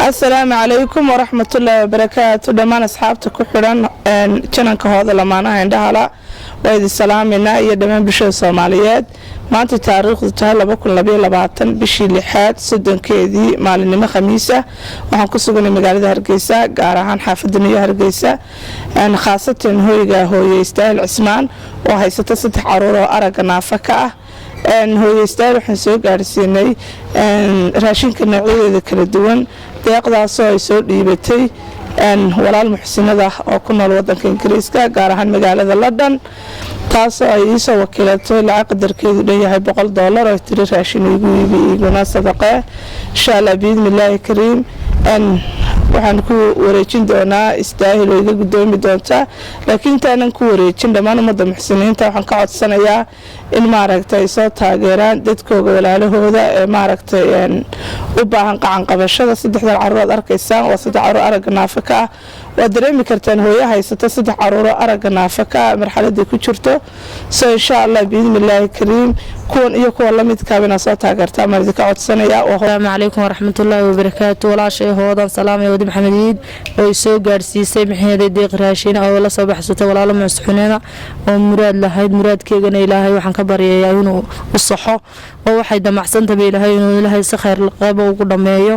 Asalaamu calaykum waraxmatullaahi wabarakaatu. Dhammaan asxaabta ku xidhan channelka Hooda Lamaanaha Indhahala waa idin salaaminaa iyo dhammaan bulshada Soomaaliyeed. Maanta taariikhdu tahay 2022 bishii lixaad 30-keedii, maalinimo Khamiisa. Waxaan ku suganay magaalada Hargeysa, gaar ahaan xaafadda Niyo Hargeysa, khaasatan hoyga Hooye Istaahil Cismaan oo haysata saddex caruur oo aragga naafa ka ah. Hooye Istaahil waxaan soo gaarsiinay raashinka noocyadeeda kala duwan, deeqdaasoo ay soo dhiibatay walaal muxsinada oo ku nool wadanka Ingiriiska, gaar ahaan magaalada London, taasoo ay iisoo wakiilatay lacag qadarkeedu dhan yahay $100 oo tiri raashin igu iibi, iguna sadaqee. Insha Allah, biidni illaahi kariim, waxaan ku wareejin doonaa Istaahil oo iga gudoomi doontaa. Laakiin intaanan ku wareejin, dhammaan ummadda muxsiniinta waxaan ka codsanayaa in maaragtay ay soo taageeraan dadkooga walaalahooda ee maaragtay u baahan qacanqabashada. Saddexdan caruur aad arkaysaan waa saddex caruur aragga naafa ka ah. Waad dareemi kartaan hooyo haysata saddex caruuro aragga naafa ka ah marxaladay ku jirto. So insha Allah, biidni illaahi kariim, kuwan iyo kuwa lamidkaaba inaad soo taageertaan baan idinka codsanayaa. Asalaamu calaykum waraxmatullaahi wabarakaatu. Walaashay Hoodan salaamay, Wadi Maxamed Iid oo ay soo gaadhsiisay maxeeday deeq raashin oo la soo baxsatay walaalo muxsiniina oo muraad lahayd. Muraadkeegana Ilaahay waxaan ka baryayaa inuu u saxo oo waxay damacsantaba Ilaahay inuu Ilaahay si khayr qeybo ugu dhammeeyo.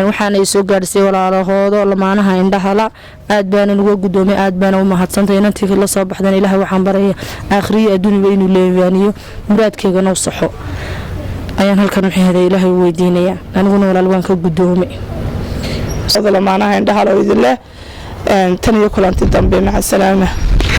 Waxaana ay soo gaadhsiiyey walaalahoodo Lamaanaha Indhahala. Aad baanan uga gudoomay, aad baana u mahadsantay. Inantii la soo baxdan Ilaahay waxaan baraya aakhiriyo adduuniba inuu leewaaniyo, muraadkeegana u saxo ayaan halkan maxay Ilaahay u weydiinayaa. Aniguna walaal waan ka gudoomay. Lamaanaha Indhahala oo idin leh tan iyo kulanti dambe, maca salaama.